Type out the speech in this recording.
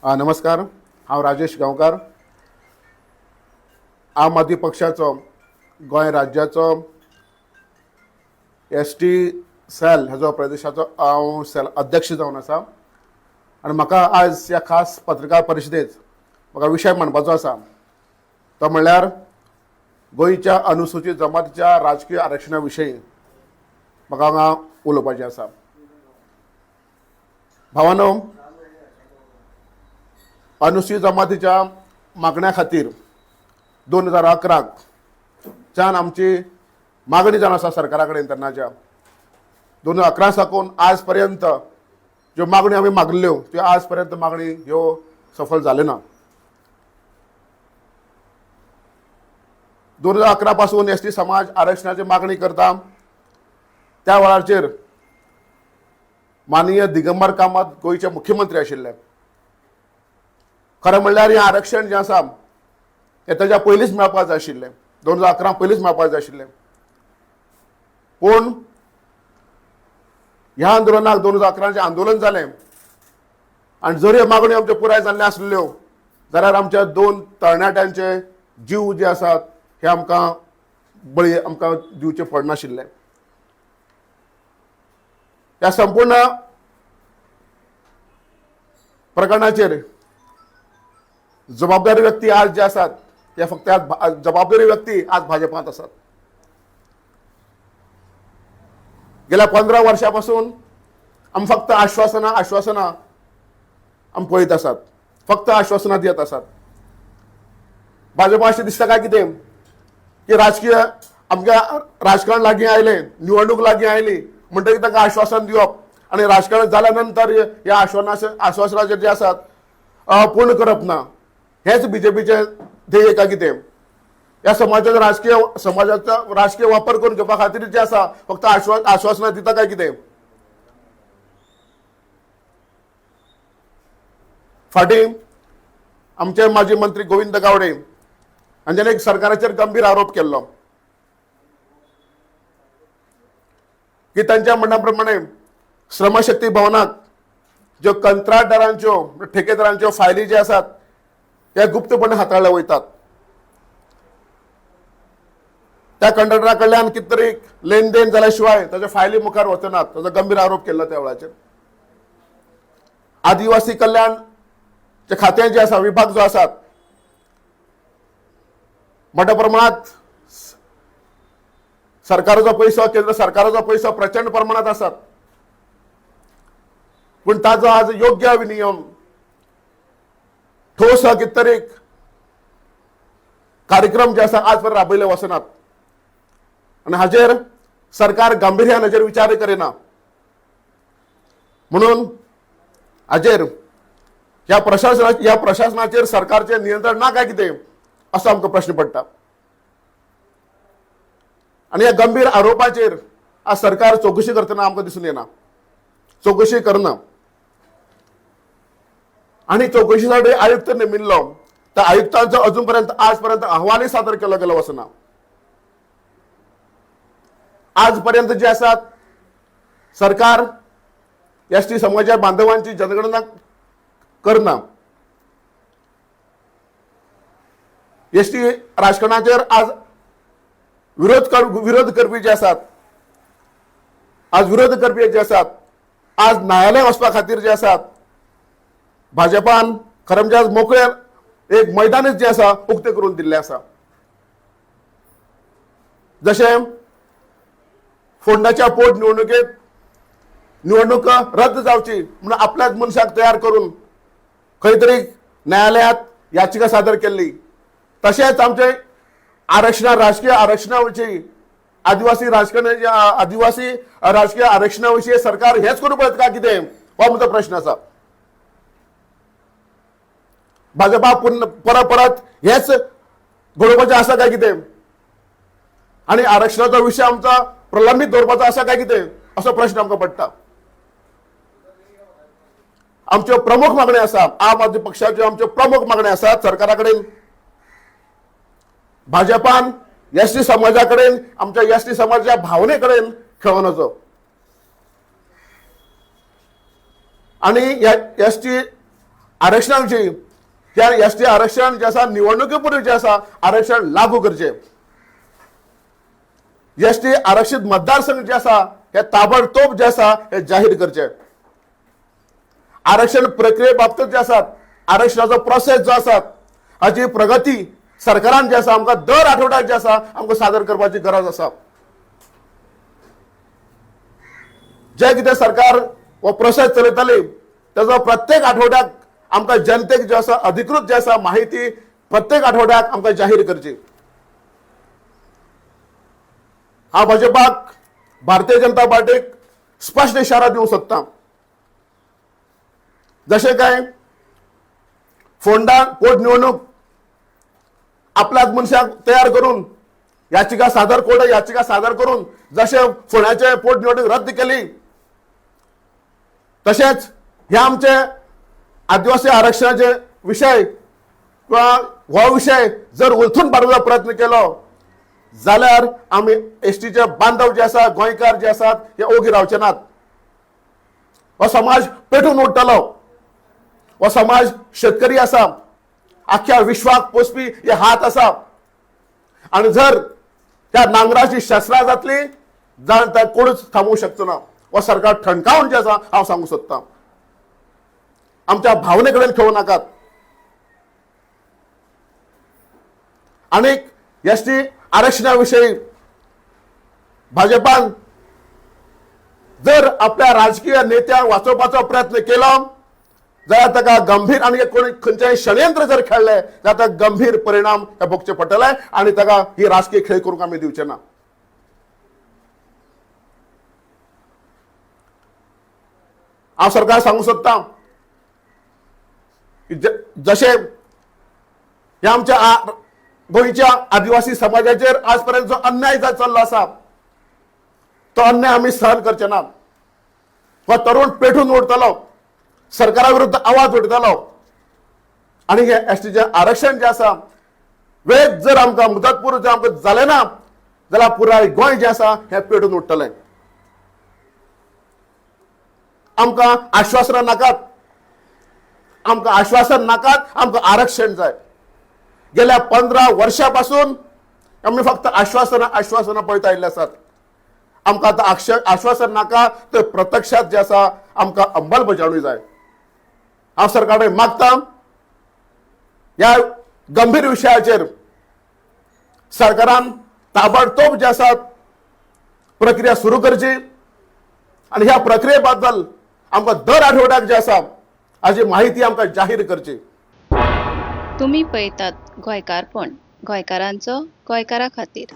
नमस्कार, हांव राजेश गांवकार, आम आदमी पक्षाचो गोंय राज्याचो एस टी सेल हाजो प्रदेशाचो हांव सेल अध्यक्ष जावन आसा आनी म्हाका आज ह्या खास पत्रकार परिशदेंत म्हाका विशय मांडपाचो आसा तो म्हणल्यार गोंयच्या अनुसूचित जमातीच्या राजकीय आरक्षणा विशयी म्हाका हांगा उलोवपाचें आसा. भावानो, अनुसूचित जमातीच्या मागण्या खातीर 2011 च्यान आमची मागणी जावन आसा सरकारा कडेन. तेन्नाच्या 2011 साकून आज पर्यंत ज्यो मागण्यो आमी मागल्ल्यो त्यो आज पर्यंत मागणी ह्यो सफल जाल्यो ना. 2011 पासून एस टी समाज आरक्षणाची मागणी करता. त्या वेळाचेर माननीय दिगंबर कामत गोंयचे मुख्यमंत्री आशिल्ले. खरें म्हणल्यार हें आरक्षण जें आसा हें ताच्या पयलींच मेळपाक जाय आशिल्लें, 2011 पयलींच मेळपाक जाय आशिल्लें. पूण ह्या आंदोलनाक 2011चें आंदोलन जालें आनी जर ह्यो मागण्यो आमच्यो पुराय जाल्ल्यो आसल्ल्यो जाल्यार आमच्या दोन तरणाट्यांचे जीव जे आसात हे आमकां बळी आमकां दिवचे पडनाशिल्ले. ह्या संपूर्ण प्रकरणाचेर जबाबदारी व्यक्ती आज जे आसात ते फक्त आज जबाबदारी व्यक्ती आज भाजपांत आसात. गेल्या 15 वर्सां पासून आमी फक्त आश्वासनां आश्वासनां आमी पळयत आसात, फक्त आश्वासनां दियत आसात. भाजपा अशें दिसता काय कितें की राजकीय आमकां राजकारण लागीं आयलें, निवडणूक लागीं आयली म्हणटकीर तांकां आश्वासन दिवप आनी राजकारण जाल्या नंतर ह्या आश्वासनाचेर जे आसात पूर्ण करप ना, हेच बीजेपीचें ध्येय काय कितें? ह्या समाजाचो राजकीय समाजाचो राजकीय वापर करून घेवपा खातीर जे आसा फक्त आश्वासनां दिता काय कितें? फाटीं आमचे माजी मंत्री गोविंद गावडे हांच्यानी एक सरकाराचेर गंभीर आरोप केल्लो की तांच्या म्हणण्या प्रमाणे श्रमशक्ती भवनाक ज्यो कंत्राटदारांच्यो ठेकेदारांच्यो फायली ज्यो आसात त्या गुप्तपणे हाताळल्या वयतात. त्या कंत्राटदारा कडल्यान कितें तरी लेन then जाल्या शिवाय ताच्या फायली मुखार वचनात, ताचो गंभीर आरोप केल्लो त्या वेळाचेर. आदिवासी कल्याण जे खातें जे आसा विभाग जो आसात मोठ्या प्रमाणात सरकाराचो पयसो, केंद्र सरकाराचो पयसो प्रचंड प्रमाणात आसात, पूण ताचो आज योग्य विनियम ठोस कितें तरी कार्यक्रम जे आसा आज पर्यंत राबयले वचनात आनी हाजेर सरकार गांभिर्यान हाजेर विचार करिना. म्हणून हाजेर ह्या प्रशासनाचेर सरकारचें नियंत्रण ना काय कितें असो आमकां प्रश्न पडटा. आनी ह्या गंभीर आरोपाचेर आज सरकार चवकशी करतना आमकां दिसून येना, चवकशी करना. आनी चवकशी साठी आयुक्त नेमिल्लो, त्या आयुक्तांचो अजून पर्यंत आज पर्यंत अहवालय सादर केलो गेलो वचना. आजपर्यंत जे आसात सरकार एस टी समाजा बांधवांची जनगणना करना, एस टी राजकारणाचेर आज विरोध करपी जे आसात, आज विरोध करपी जे आसात आज न्यायालय वचपा खातीर जे आसात भाजपान खरें म्हणजे आज मोकळे एक मैदानच जे आसा उक्तें करून दिल्लें आसा. जशें फोंडाच्या पोट निवडणुकेत निवडणूक रद्द जावची म्हणून आपल्याच मनशाक तयार करून खंय तरी न्यायालयात याचिका सादर केल्ली, तशेंच आमचे आरक्षणा राजकीय आरक्षणा विशीं आदिवासी राजकारण आदिवासी राजकीय आरक्षणा विशीं सरकार हेच करूं पळयता काय कितें हो आमचो प्रश्न आसा. भाजपा परत परत हेच घडोवपाचें आसा काय कितें आनी आरक्षणाचो विशय आमचो प्रलंबीत दवरपाचो आसा काय कितें असो प्रश्न आमकां पडटा. आमच्यो प्रमुख मागण्यो आसा, आम आदमी पक्षाच्यो आमच्यो प्रमुख मागण्यो आसात सरकारा कडेन. भाजपान एस टी समाजा कडेन आमच्या एस टी समाजाच्या भावने कडेन खेळोन वचो आनी ह्या एस टी आरक्षणा विशीं त्या एस टी आरक्षण जें आसा निवडणुके पूर्वी जें आसा आरक्षण लागू करचें. एस टी आरक्षीत मतदारसंघ जे आसा हे ताबडतोब जे आसा हे जाहीर करचे. आरक्षण प्रक्रिये बाबतीत जे आसात आरक्षणाचो प्रोसेस जो आसा हाची प्रगती सरकारान जे आसा आमकां दर आठवड्याक जे आसा आमकां सादर करपाची गरज आसा. जे कितें सरकार हो प्रोसेस चलयताली ताजो प्रत्येक आठवड्याक आमकां जनतेक जे आसा अधिकृत जे आसा माहिती प्रत्येक आठवड्याक आमकां जाहीर करची. हांव भाजपाक, भारतीय जनता पार्टीक स्पश्ट इशारा दिवंक सोदता. जशें काय फोंडा पोटनिवडणूक आपल्याच मनशाक तयार करून याचिका सादर कोर्टात याचिका सादर करून जशें फोंड्याचे पोटनिवडणूक रद्द केली, तशेंच हे आमचे आदिवासी आरक्षणाचे विशय किंवा हो विशय जर उलथून पाडपाचो प्रयत्न केलो जाल्यार आमी एसटीचे बांधव जे आसा, गोंयकार जे आसात हे ओगी रावचे नात. हो समाज पेटून उठतलो. हो समाज शेतकरी आसा, आख्ख्या विश्वाक पोसपी हे हात आसा आनी जर त्या नांगराची शस्त्रां जातली जाल्यार त्या कोणूच थांबोवंक शकचो ना. हो सरकार ठणकावन जे आसा हांव सांगूंक सोदतां, आमच्या भावने कडेन खेळूं नाकात. आनीक एस टी आरक्षणा विशयी भाजपान जर आपल्या राजकीय नेत्यांक वाचोवपाचो प्रयत्न केलो जाल्यार ताका गंभीर आनी कोणी खंयचेय षडयंत्र जर खेळ्ळें जाल्यार ताका गंभीर परिणाम हे भोगचे पडटले आनी ताका ही राजकीय खेळ करूंक आमी दिवचे ना. हांव सरकार सांगूंक सोदतां की जशें हे आमच्या गोंयच्या आदिवासी समाजाचेर आज पर्यंत जो अन्याय जायत चल्लो आसा तो अन्याय आमी सहन करचे ना. हो तरुण पेटून उरतलो, सरकारा विरुद्ध आवाज उठयतलो आनी हे एस टीचें आरक्षण जें आसा वेळ जर आमकां मुदतपूर्व जर आमकां जालें ना जाल्यार पुराय गोंय जें आसा हें पेटून उठतलें. आमकां आश्वासनां नाकात, आमकां आश्वासन नाकात, आमकां आरक्षण जाय. गेल्या 15 वर्सां पासून आमी फक्त आश्वासनां आश्वासनां पळयत आयिल्ले आसात. आमकां आतां आश्वासन नाका, तर प्रत्यक्षात जें आसा आमकां अंमलबजावणी जाय. हांव सरकार कडेन मागता ह्या गंभीर विशयाचेर सरकारान ताबडतोब जे आसा प्रक्रिया सुरू करची आनी ह्या प्रक्रिये बद्दल आमकां दर आठवड्याक जे आसा हाची माहिती आमकां जाहीर करची. तुमी पळयतात गोंयकारपण, गोंयकारांचो गोंयकारा खातीर.